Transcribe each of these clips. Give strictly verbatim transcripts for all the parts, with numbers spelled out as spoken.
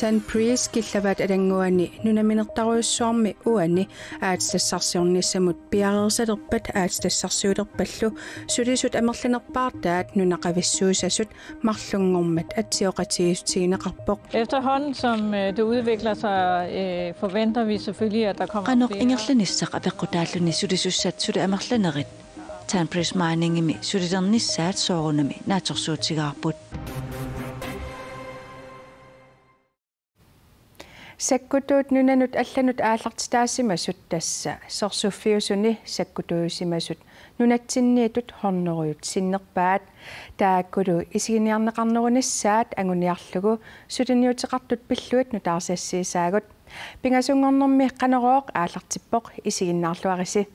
Tanbreez killavaat Alannguani nunaminertarujussuarmi uani aatsitassarsiornissamut piareersalerpat aatsitassarsiulerpallu sulisut amerlanerpaartaat nunaqavissuussasut marlunngormat atsioqatigiissutigineqarpoq. Efterhånden som øh, det udvikler sig, øh, forventer vi selvfølgelig, at der kommer Qanoq ingerlanissaq apeqqutaalluni sulisussat suli amerlanerit Tanbreez Miningimi sulilernissaat soorunami naatsorsuutigaarput. Sakkutuut nunanut allanut aallartitaasimasut, tassa sorsuffiusuni sakkutuusimasut nunatsinniittut hunnorujut sinnerpaat. Taakkulu isiginiarneqarnerunissaat anguniarlugu suliniuteqartut pillugit nutaarsiassiisaagut. Pingasunngornermi Qanorooq aallartippoq, isiginnaarluarisi.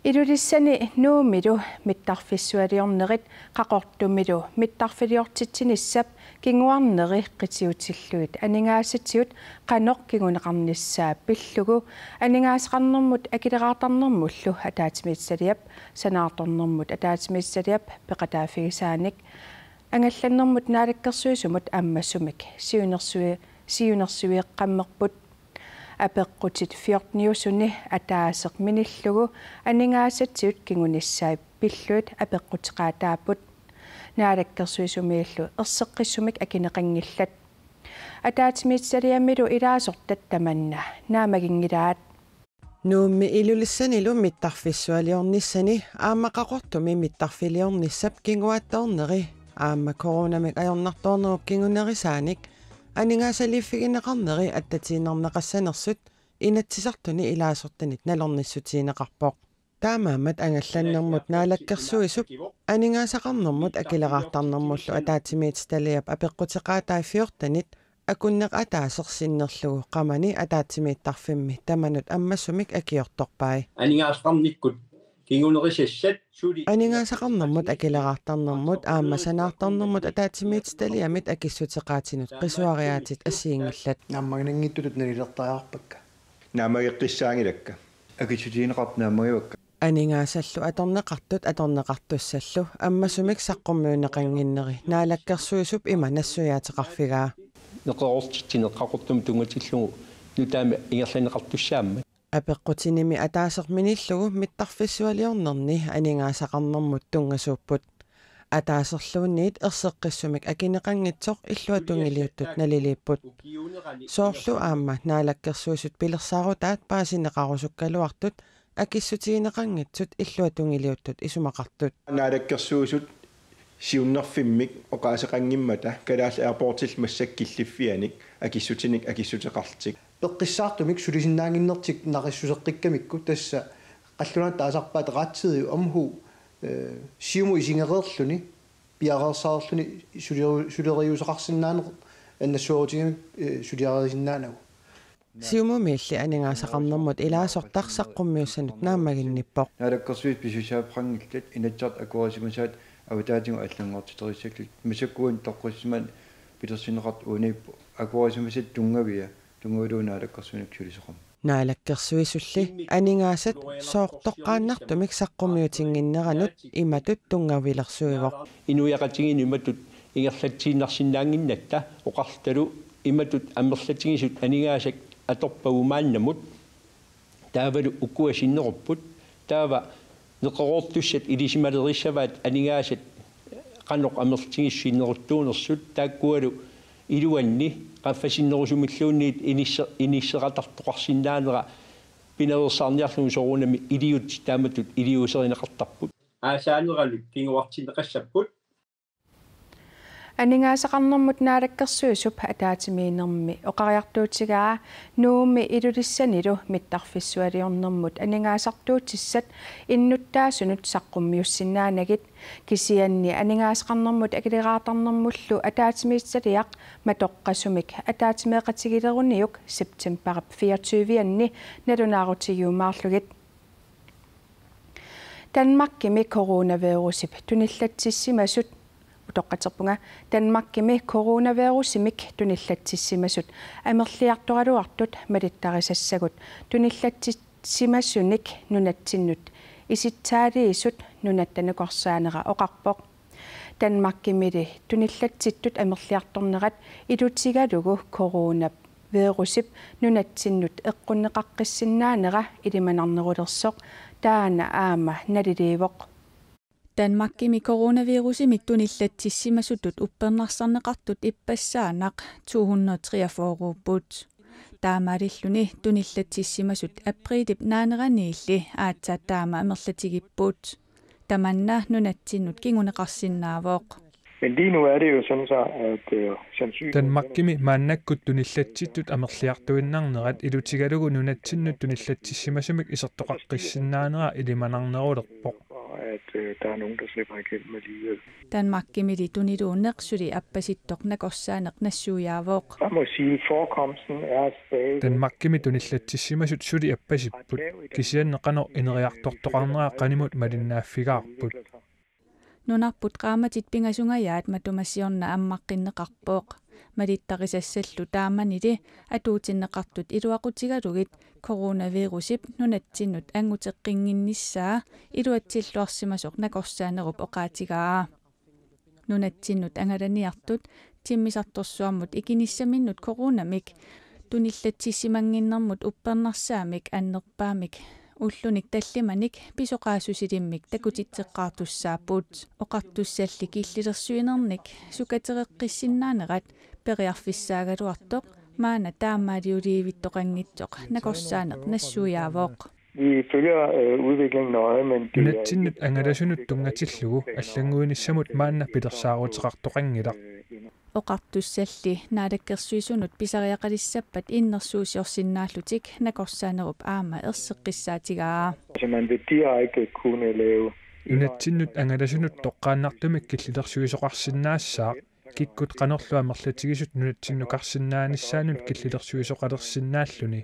Ilulissani Nuummilu mittarfissualiornerit Qaqortumilu mittarfiliortitsinissap kinguarneri qitiutillugit aningaasatigut qanoq kinguneqarnissaa pillugu aningaasaqarnermut akileraartarnermullu ataatsimiititaliap sanaartornermut ataatsimiititaliap peqataaffigisaanik angallannermut naalakkersuisumut ammasumik siunersui-, siunersueqqammerput. Apeqqutit fjorteniusuni ataaseq minillugu aningaasatigut kingunissai pillugit apeqquteqaataapput. Naalakkersuisumiillu erseqqissumik akineqanngillat. Ataatsimiititaliamilu ilaasortat tamanna naammaginngilaat. Nuummi Ilulissanilu mittarfissualiornissani aamma Qaqortumi mittarfiliornissap kinguaattoorneri aamma coronamik ajornartoornerup kingunerisaanik aningaasaliiffigineqarneri attatiinnarneqassanersut Inatsisartuni ilaasortanit nalornissutigineqarpoq. Taamaammat angallannermut naalakkersuisup aningaasaqarnermut akileraartarnermullu ataatsimiititaliap apeqquteqaatai fjortenit akunneq ataaseq sinnerlugu qamani ataatsimiittarfimmi tamanut ammasumik akiortorpai. Aningaasaqarnikkut kingunerisassat suli Aningaasaqarnermut akileraartarnermut aamma sanaartornermut ataatsimiititaliamit akissuteqaatinut qisuariaatit assigiinngillat. Naammaginanngitsutut nalilertariaqarpakka. Naammageqqissaanngilakka. Akissutigineqartut naammagivakka. Aningaasallu atorneqartut atorneqartussallu ammasumik saqqummiunneqannginneri naalakkersuisup ima nassuiaateqarfigaa. Neqeroortitsineq Qaqortumi tunngatillugu nutaamik ingerlanneqartussaammat. Apeqqutinimi ataaseq minillugu mittarfissualiornerni aningaasaqarnermut tunngasuupput. Ataaserluunniit erseqqissumik akineqanngitsoq illuatungiliuttut naliliipput. Soorlu aamma naalakkersuisut pilersaarutaat paasineqarusukkaluartut akissutigineqanngitsut illuatungiliuttut isumaqartut. Naalakkersuisut siunnerfimmik oqaaseqanngimmata Kalaallit Airportsillu massakkut killiffiannik akissutinik akissuteqarlutik. Peqqissaartumik sulisinnaannginnertik naqissuseqqikkamikku tassa qallunaat taasarpaat rettidig omhu, øh, Siumut isigereerluni, piareersarluni suliu-, suleriuseqarsinnaaneq annassuerutigamik, øh, suliarisinnaaneruvoq. Siumumiilli aningaasaqarnermut ilaasortaq saqqummiussanut naammaginnippoq. Naalakkersuisut pisussaaffigeqanngillat, Inatsisartut akuerisimasaat avataatigut allanngortiterissallugit. Massakkuunik toqqissisimaneq pilersinneqartoq uaniippoq. Akuerisimasat tunngavia, tunngavilugu naalakkersuinermik sulisoqarmat. Naalakkersuisulli aningaasat sooq toqqaannartumik saqqummiutinnginneranut imatut tunngavilersuivoq. Inuiaqatigiinnut imatut ingerlatsiinnarsinnaannginnatta oqarlutalu imatut amerlatigisut aningaasat atorpagut maannamut. Taavalu ukua sinnerupput. Taava neqeroortussat ilisimalerissavaat aningaasat qanoq amerlatigisut sinneruttuunersut, taakkualu iluanni qaffasinnerusumilluunniit inisse-, inisseqatartoqarsinnaanera pinaveersaarniarlugu soorunami iliuutsit taamatut iliuuserineqartarput. Aasaanerallu kinguartinneqassapput. Aningaasaqarnermut naalakkersuisup ataatsimiinnermi oqariartuutigaa Nuummi Ilulissanilu mittarfissualiornermut aningaasartuutissat innuttaasunut saqqummiussinnaanagit, kisianni aningaasaqarnermut akileraartarnermullu ataatsimiititaliaq matoqqasumik ataatsimeeqatigileruniuk septembarip fireogtyve-anni nalunaarutigiumaarlugit. Danmarkimi coronavirusip tunillatsissimasut, utoqqatserpunga, Danmarkimi coronavirusimik tunillatsissimasut amerliartoraluartut malittarisassagut tunillatsissimasunik nunatsinnut isitsaaliisut Nunatta Nakorsaanera oqarpoq. Danmarkimili tunillatsittut amerliartornerat ilutigalugu coronavirusip nunatsinnut eqqunneqaqqissinnaanera ilimanarnerulersoq taanna aamma naliliivoq. Danmarkimi coronavirusimik tunillatsissimasutut uppernarsarneqartut ippassaanaq to hundrede treogfyrre-put. Taamaalilluni tunillatsissimasut apriilip naaneraniilli aatsaat taama amerlatigipput. Tamanna nunatsinnut kinguneqarsinnaavoq. Men lige nu er det jo sådan så, at øh, sandsynligheden... Danmarkimi maannakkut tunillatsittut amerliartuinnarnerat ilutigalugu nunatsinnut tunillatsissimasumik isertoqaqqissinnaanera ilimanarnerulerpoq. Og at øh, der er nogen, der slipper igennem alligevel. Danmarkimili tuniluunneq suli appasittoq nakorsaaneq nassuiaavoq. Jeg må sige, forekomsten er stadig... Danmarkimi tunillatsissimasut suli appasipput, kisianni qanoq ineriartortoqarnera qanimut malinnaaffigaarput. Nunarput qaammatit pingasungajaat matuma siorna ammaqqinneqarpoq. Malittarisassallu taamanili atuutinneqartut iluaqutigalugit coronavirusip nunatsinnut anguteqqinnginnissaa iluatsilluarsimasoq nakorsaanerup oqaatigaa. Nunatsinnut angalaniartut timmisartorsuarmut ikinissaminnut coronamik tunillatsissimannginnermut uppernarsaamik annerpaamik ullunik tallimanik pisoqaasusilimmik takutitseqqaartussaapput. Oqartussalli killilersuinernik sukatereqqissinnaanerat periarfissaagaluartoq maanna taamaaliuliivittoqanngitsoq nakorsaaneq nassuiaavoq. Vi følger øh, udviklingen nøje, men det er... Nunatsinnut angalasunut tunngatillugu allannguinissamut maanna pilersaaruteqartoqanngilaq. Oqartussalli naalakkersuisunut pisariaqalissappat innersuussiorsinnaallutik nakorsaanerup aamma erseqqissaatigaa. Altså man vil direkte kunne lave... Nunatsinnut angalasunut toqqaannartumik killilersuisoqarsinnaassaaq, kikkut qanorlu amerlatigisut nunatsinnukarsinnaanissaannut killilersuisoqalersinnaalluni.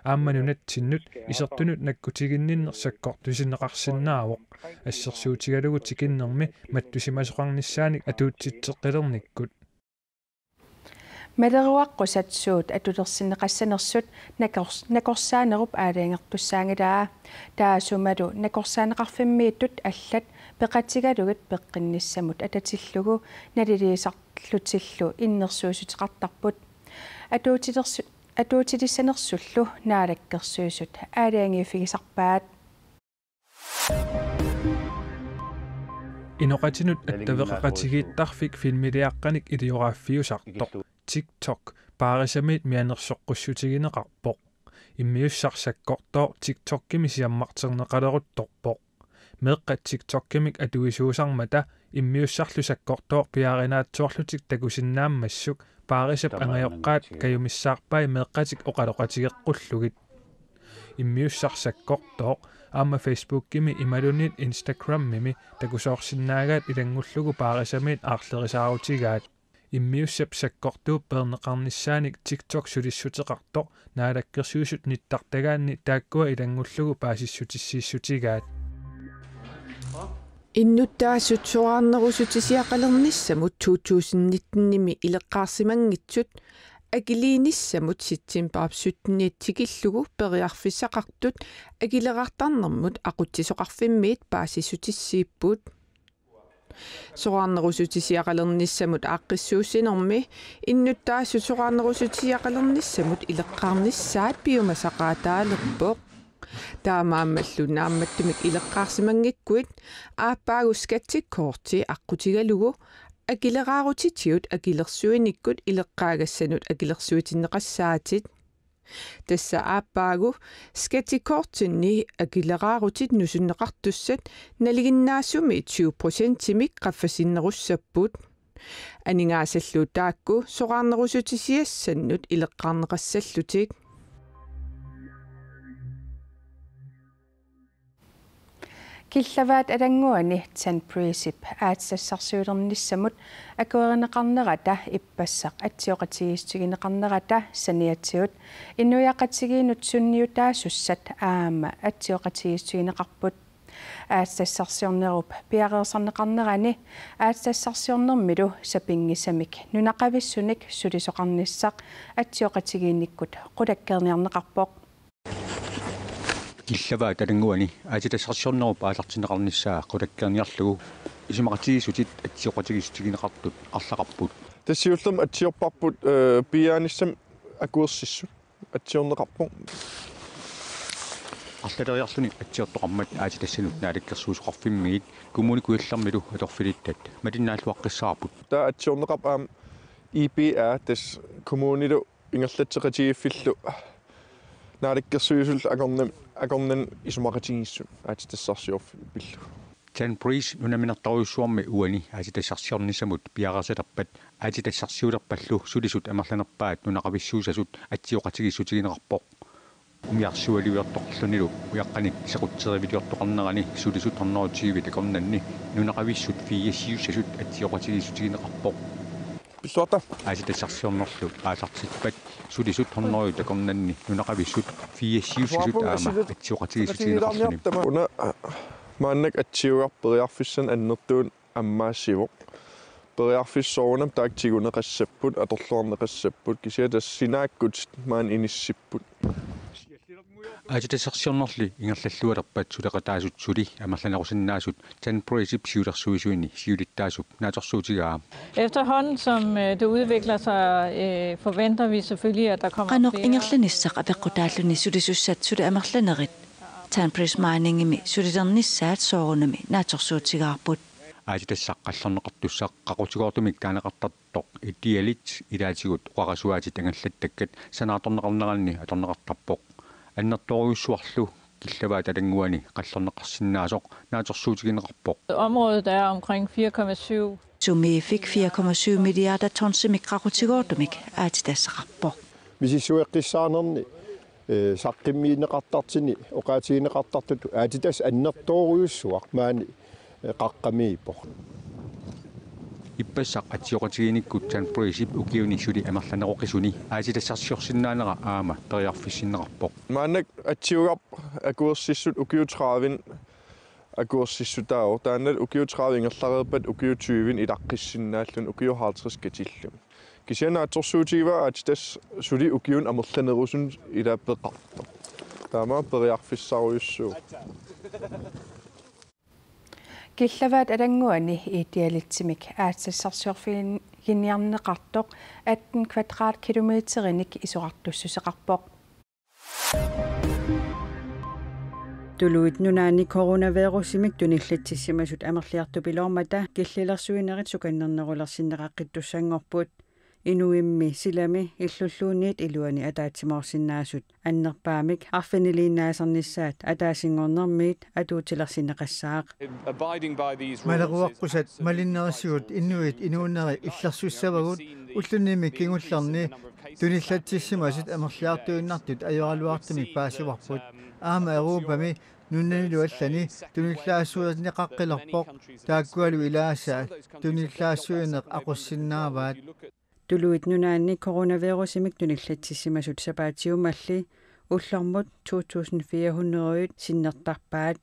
Aamma nunatsinnut isertunut nakkutiginninneq sakkortusineqarsinnaavoq, assersuutigalugu tikinnermi mattusimasoqarnissaanik atuutsitseqqilernikkut. Maleruaqqusat suut atulersinneqassanersut nakors-, nakorsaanerup aalajangertussaanngilaa. Taassumalu nakorsaaneqarfimmiittut allat peqatigalugit peqqinnissamut atatillugu naliliisarlutillu innersuussuteqartarput. Atuutilersu-, atuutilissanersullu Naalakkersuisut aalajangiiffigisarpaat. Inoqatinut attaveqaqatigiittarfik filmiliaqqanik ilioraaffiusartoq TikTok paarisamiit mianersoqqussutigineqarpoq. Immiussaq sakkortooq TikTokimi siammarterneqaleruttorpoq. Meeqqat TikTokimik atuisuusarmata immiussarlu sakkortooq piaarinaatsoorlutik takusinnaammassuk paarisap angajoqqaat kajumissaarpai meeqqatik oqaloqatigeqqullugit. Immiussaq sakkortooq aamma Facebookimi imaluunniit Instagramimi takusoorsinnaagaat ilanngullugu paarisamiit aarlerisaarutigaat. Immiussap sakkortuup peerneqarnissaanik TikTok sulissuteqartoq Naalakkersuisut nittartagaanni taakkua ilanngullugu paasissutissiissutigaat. Innuttaasut soraarnerusutisiaqalernissamut to tusind nitten-imi ileqqaarsimanngitsut akiliinissamut septembarip sytten-iit tikillugu periarfissaqartut akileraartarnermut aqutsisoqarfimmiit paasissutissiipput. Soraarnerusutisiaqalernissamut aaqqissuussinermi innuttaasut soraarnerusutisiaqalernissamut ileqqaarnissaat piumasaqaataalerpoq. Taamaammallu naammattumik ileqqaarsimanngikkuit aappaagu skattekorti aqqutigalugu akileraarutitigut akilersuinikkut ileqqaagassanut akilersuitinneqassaatit. Tassa aappaagu skattekortinni akileraarutit nusunneqartussat nalinginnaasumik tyve procentimik qaffasinnerussapput. Aningaasallu taakku soraarnerusutisiassannut ileqqaarneqassallutik. Killavaat Alannguani Tanbreezip aatsitassarsiulernissamut akuerineqarnerata ippassaq atsioqatigiissutigineqarnerata saniatigut inuiaqatigiinnut sunniutaasussat aamma atsioqatigiissutigineqarput. Aatsitassarsiornerup piareersarneqarnerani aatsitassarsiornermilu sapinngisamik nunaqavissunik sulisoqarnissaq atsioqatigiinnikkut qulakkeerniarneqarpoq. Killavaat Alannguani aatsitassarsiornerup aallartinneqarnissaa qulakkeerniarlugu Isumaqatigiissutit atsioqatigiissutigineqartut arlaqarput. Tassa siullermik atsiorparput, eh, piiaanissamut akuersissut atsiorneqarpoq. Arlaleriarluni atsiortoqarmat aatsitassanut Naalakkersuisoqarfimmiit Kommune Kujallermilu atorfilittat malinnaalluaqqissaarput. Taava atsiorneqarpoq aamma I B A, tassa kommunilu ingerlatseqatigiiffillu Naalakkersuisullu akornanni, akornanni isumaqatigiissut aatsitassarsiorfik pillugu. Tanbreez nunaminertorujussuarmi uani aatsitassarsiornissamut piareersalerpat aatsitassarsiulerpallu sulisut amerlanerpaat nunaqavissuussasut atsioqatigiissutigineqarpoq. Umiarsualiuartoqarlunilu ujaqqanik sequtseriviuartoqarnerani sulisut hundrede og tyve akornanni nunaqavissut fireogtyve-sasut atsioqatigiissutigineqarpoq. Pilluarta. Aatsitassarsiornerlu aallartippat sulisut hundrede akornanni nunaqavissut fireogtyve-sasut aamma atsioqatigiissutigineqarluni. Una, ah, maannakkut atsiugaq periarfissanik annertuunik ammaassivoq. Periarfissaq soorunami taakku tiguneqassapput, atorluarneqassapput, kisianni tassa sinaakkutit maani inissipput. Aatsitassarsiornerli ingerlallualerpat suleqataasut suli amerlanerusinnaasut Tanbreezip siulersuisuini siulittaasup naatsorsuutigaa. Efterhånden som øh, det udvikler sig, øh, forventer vi selvfølgelig, at der kommer Qanoq ingerlanissaq apeqqutaalluni sulisussat suli amerlanerit Tanbreez Miningimi sulilernissaat soorunami naatsorsuutigaarput. Aatsitassaq qallorneqartussaq qaqutigoortumik taaneqartartoq idealit ilaatigut oqarasuaatit angallattakkat sanaartorneqarneranni atorneqartarpoq. Annertoorujussuarlu killavaat Alannguani qallorneqarsinnaasoq naatsorsuutigineqarpoq. Området er omkring fire komma syv. Sumiiffik fire komma syv milliarder tonsimik qaqutigoortumik aatsitassaqarpoq. Misissueqqissaarnerni, eh, saqqummiunneqartartuni oqaatigineqartartutut aatsitassaq annertoorujussuaq maani, eh, qaqqamiippoq. Ippassaq atsioqatigiinnikkut Tanbreezip ukiuni suli amerlaneroqisuni aatsitassarsiorsinnaanera aamma periarfissinneqarpoq. Maannakkut atsiugaq akuersissut ukiut tredive akuersissutaavoq, taanna ukiut tredive ingerlareerpat ukiut tyve ilaqqissinnaalluni ukiut halvtreds katillugit. Kisianni naatsorsuutigivaa aatsitassaq suli ukiuni amerlanerusunut ilaa peqartoq. Taamaammat periarfissarujussuuvoq. Killavaat Alannguani idealitsimik aatsitassarsiorfiginiarneqartoq atten kvadratkilometerinik isorartussuseqarpoq. Tuluit Nunaanni coronavirusimik tunillatsissimasut amerliartupiloormata killilersuinerit sukannernerulersinneqaqqittussanngorput. Inuimmi silami illulluunniit iluani ataatsimoorsinnaasut annerpaamik arfiniliinnaasarnissaat ataasinngornermiit atuutilersinneqassaaq. Maleruaqqusat malinnerisigut inuit inuuneri illersussavagut ulluniimmi kingullerni tunillatsissimasut amerliartuinnartut ajoraluartumik paasivarput. Aamma Europami nunanilu allani tunillaassuineqaqqilerpoq, taakkualu ilaasa tunillaassuineq aqussinnaavaat. Tuluit Nunaanni coronavirusimik tunillatsissimasut sapaatiummalli ullormut to tusind fire hundrede sinnertarpaat.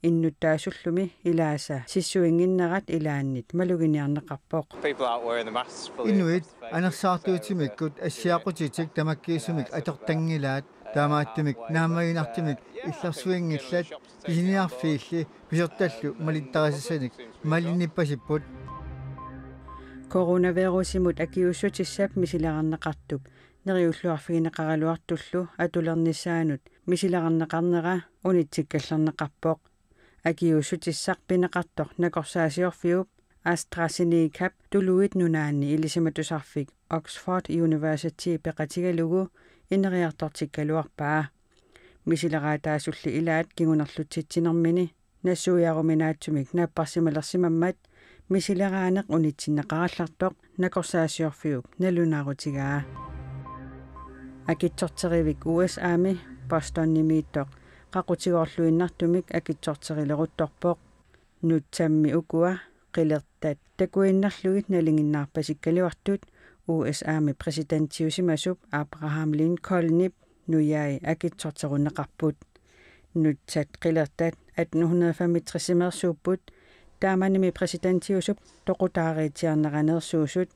Innuttaasullumi ilaasa sissuinnginnerat ilaannit maluginiarneqarpoq. People aren't wearing the masks fully. Inuit anersaartuutimikkut assiaqutitik tamakkiisumik atortanngilaat, taamaattumik naammaginartumik illersuinngillat, pisiniarfiilli pisortallu malittarisasanik malinnippasipput. Coronavirusimut akiuussutissap misilerarneqartup neriulluarfigineqaraluartullu atulernissaanut misilerarneqarnera unitsikkallarneqarpoq. Akiuussutissaq pineqartoq nakorsaasiorfiup AstraZenecap Tuluit Nunaanni ilisimatusarfik Oxford University peqatigalugu ineriartortikkaluarpaa. Misileraataasulli ilaat kingunerlutsitsinermini nassuiaruminaatsumik napparsimalersimammat misileraaneq unitsinneqarallartoq nakorsaasiorfiup nalunaarutigaa. Akitsorterivik U S A-mi Bostonimiittoq qaqutigoorluinnartumik akitsorterileruttorpoq. Nutsammi ukua qilertat takuinnarlugit nalinginnaarpasikkaluartut U S A-mi præsidentiusimasup Abraham Lincolnip nujai akitsorterunneqarput. Nutsat qilertat atten hundrede femogtres-imeersuupput, taamanimi præsidentiusup toqutaariitsiarneraneersuusut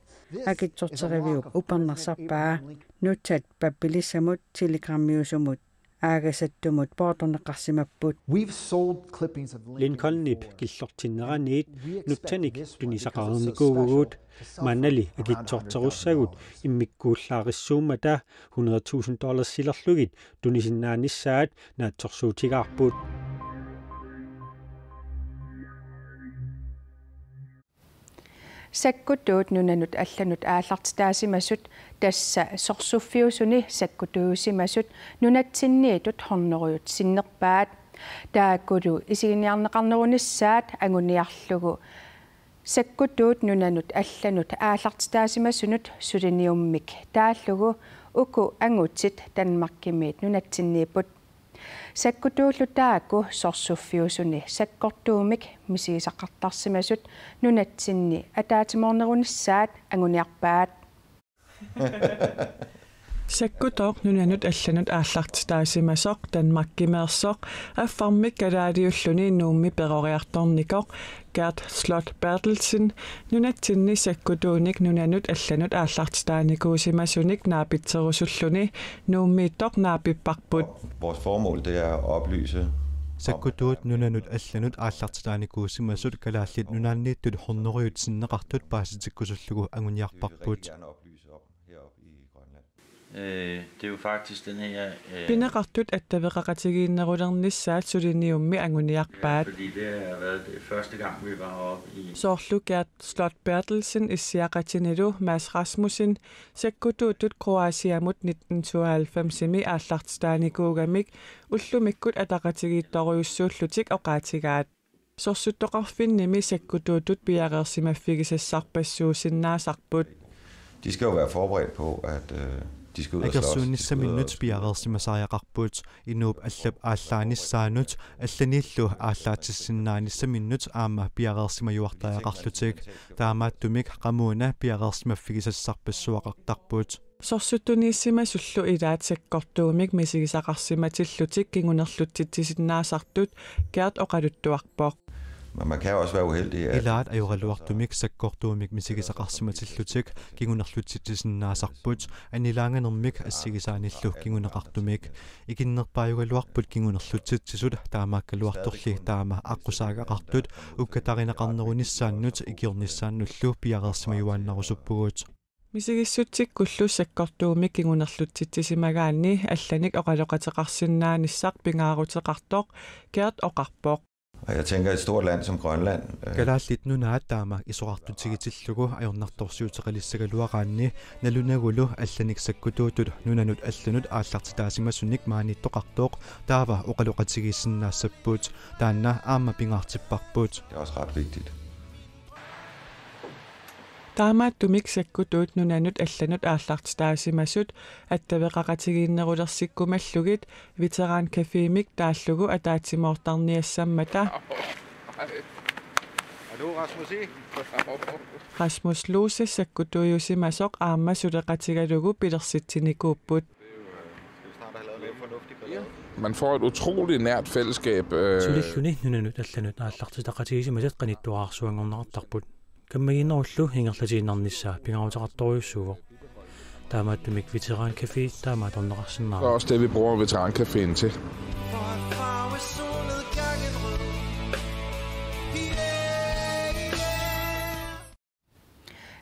akitsorteriviup uppernarsarpaa. Nutsat pappilissamut telegrammiusumut aagasattumut poortorneqarsimapput. We've sold clippings of Lincolnip killortinneraniit nutsanik tunisaqarnikuuvugut, maannali akitsorterussagut immikkuullaarissuummata hundrede tusind dollarsilerlugit tunisinnaanissat naatsorsuutigaarput. Sakkutuut nunanut allanut aallartitaasimasut, tassa sorsuffiusuni sakkutuujusimasut, nunatsinniittut hundredet sinnerpaat. Taakkulu isiginiarneqarnerunissaat anguniarlugu sakkutuut nunanut allanut aallartitaasimasunut suliniummik taallugu uku angutit Danmarkimiit nunatsinniipput. Sakkutuullu taakku sorsuffiusuni sakkortuumik misigisaqartarsimasut nunatsinni ataatsimoornerunissaat anguniarpaat. Sakkutooq nunanut allanut aallartitaasimasoq Danmarkimeersoq, affarmik kalaaliulluni Nuummi peroriartornikoq Gert Slot Berthelsen nunatsinni sakkutuunik nunanut allanut aallartitaanikuusimasunik naapitserusulluni Nuummiittoq naapipparput. Vores formål, det er at oplyse om Sakkutuut nunanut allanut aallartitaanikuusimasut Kalaallit Nunaanniittut hundredet sinneqartut paasitikkusullugu anguniarparput. Øh, det er jo faktisk den her, øh, Pineqartut attaveqaqatigiinnerulernissaat suliniummi anguniarpaat. Fordi det har været det første gang, vi var oppe i Soorlu Gert Slot Berthelsen issiaqatinilu Mads Rasmussen sakkutuutut Kroatiamut nitten syvoghalvfemsimi aallartitaanikuugamik ullumikkut ataqatigiittorujussuullutik oqaatigaat. Sorsuttoqarfinnimi sakkutuutut piareersimaffigisassarpassuusinnaasarput. De skal jo være forberedt på, at, øh, de skal ud og slås. De skal ud og Akersuunnissaminnut piareersimasariaqarput, inuup allap aallaanissaanut, allaniillu aallaatissinnaanissaminnut aamma piareersimajuartariaqarlutik. Taamaattumik qamuuna piareersimaffigisassarpassuaqartarput. Sorsuttuniissimasullu ilaat sakkortuumik misigisaqarsimatillutik kingunerlutsitsisinnaasartut Gert oqaluttuarpoq. Men man kan jo også være uheldig, at Ilaat ajoraluartumik sakkortuumik misigisaqarsimatillutik kingunerlutsitsisinnaasarput, annilaanganermik assigisaanillu kinguneqartumik. Ikinnerpaajugaluarput kingunerlutsitsisut, taamaakkaluartorli taama aqqusaagaqartut ukkatarineqarnerunissaannut ikiornissaannullu piareersimajuaannarusuppugut. Misigissutsikkullu sakkortuumik kingunerlutsitsisimagaanni allanik oqaloqateqarsinnaanissaq pingaaruteqartoq Gert oqarpoq. Og jeg tænker, et stort land som Grønland, øh, Kalaallit Nunaat taama isorartutigitillugu ajornartorsiuteqalissagaluaraanni nalunagulu allanik sakkutuutut nunanut allanut aallartitaasimasunik maaniittoqartoq taava oqaloqatigiissinnaassapput, taanna aamma pingaartipparput. Det er også ret vigtigt. Taamaattumik sakkutuut nunanut allanut aallartitaasimasut attaveqaqatigiinnerulersikkumallugit Veteran Cafémik taallugu ataatsimoortarniassammata. Rasmus Lose sakkutuujusimasoq aamma suleqatigalugu pilersitsinikuupput. Man får et utroligt nært fællesskab, øh. Sulilluni nunanut allanut aallartitaqatigisimasat qanittuararsuanngorneqartarput. Kammagiinnerullu ingerlatiinnarnissaa pingaaruteqartorujussuuvoq. Taamaattumik Veteran Café taama atorneqarsinnaavoq. Det er også det, vi bruger Veteran Caféen til.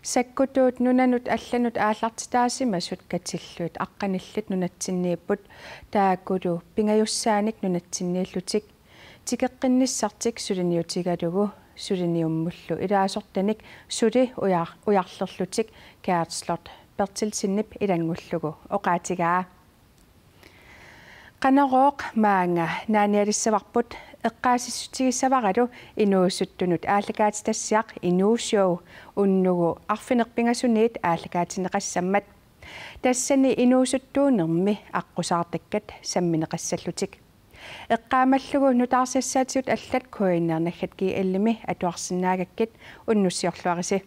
Sakkutuut nunanut allanut aallartitaasimasut katillugit aqqanillit nunatsinniipput, taakkulu pingajussaanik nunatsinniillutik. Tikeqqinnissartik suliniutigalugu suliniummullu ilaasortanik suli ujar-, ujarlerlutik Gert Slot Berthelsenip ilanngullugu oqaatigaa. Qanorooq maanga naanialissavarput, eqqaasissutigissavaralu inuusuttunut aallakaatitassiaq Inuushow unnugu arfineq-pingasuniit aallakaatinneqassammat. Tassani inuusuttuunermi aqqusaartakkat sammineqassallutik. Eqqaamallugu nutaarsiassaatigut allat K N R naggat G L-imi atuarsinnaagakkit, unnussiorluarisi.